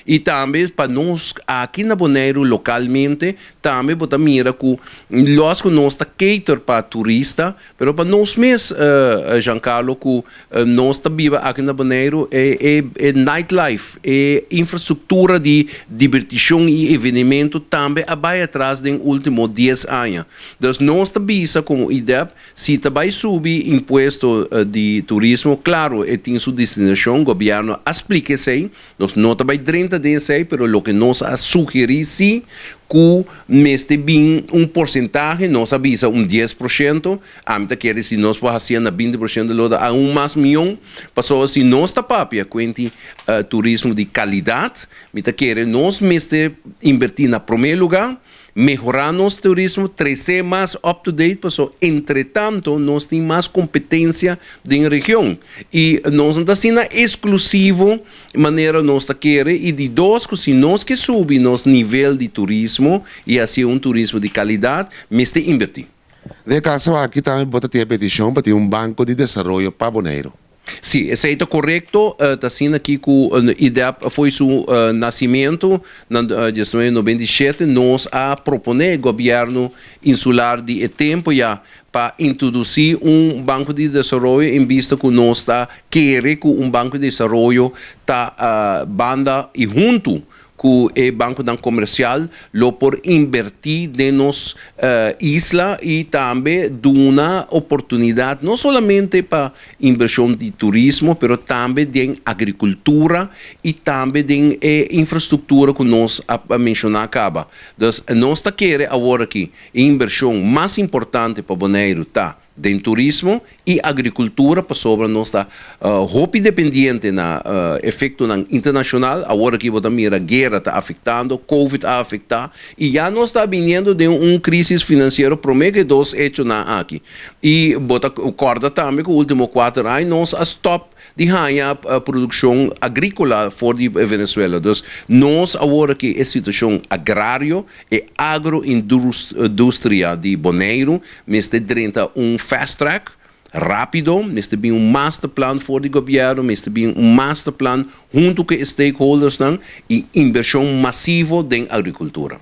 I tambe pa nos aki na Boneiru lokalmente tambe bo ta mira ku los ku nos ta cater pa turista, pero pa nos mes, Giancarlo, ku nos ta biba aki na Boneiru, e nightlife, e infrastruktura di dibertishon i evenemento tambe a bai atras den último 10 aña. Dus nos ta bisa komo IDEP, si ta bai subi impuesto di turismo, klaro, e tin su destinashon, gobièrnu a splika esei, nos no ta bai drenta den esei, pero loke nos a sugerí sí, ku mester bin un porsentahe, nos a bisa un 10%, ami ta kere si nos por hasié na 20% lo ta aun mas mion, pasobra si nos ta papia kuenti turismo di kalidat, mi ta kere nos mester invertí na promé lugá, mehorá nos turismo, tresé mas up to date, pasobra entretanto nos tin mas kompetensia den region i nos no ta asina eksklusivo manera nos ta kere. I di dos, ku si nos ke subi nos nivel di turismo i hasi un turismo di kalidat, mester invertí. Den e kaso aki tambe bo ta tin e petishon pa tin un banko di desaroyo pa Boneiru. Sí, esei ta korekto. Ta asina aki ku IDEP foi su nasimentu na 1997, nos a proponé gobièrnu insular di e tempu ya pa introdusí un banko di desaroyo, en bista ku nos ta kere ku un banko di desaroyo ta banda i huntu ku e bankonan komersial lo por invertí den nos isla i tambe duna oportunidat no solamente pa invershon di turismo, pero tambe den agrikultura i tambe den e infrastruktura ku nos a menshoná kaba. Dus nos ta kere awor aki e invershon mas importante pa Boneiru ta den turismo i agrikultura, pasobra nos ta hopi dependiente na efektonan internashonal. Awor aki bo ta mira guera ta afektando, COVID a afektá i ya nos ta biniendo den un krísis finansiero promé ku e dos echonan aki. I bo ta kòrda tambe ku último 4 aña nos a stòp di haña produkshon agríkola for di Venezuela. Dus nos awor aki e situashon agrario, e agroindustria di Boneiru mester drenta un fast track rápido, mester bin un masterplan for di gobièrnu, mester bin un masterplan huntu ku e stakeholdersnan i invershon masivo den agrikultura.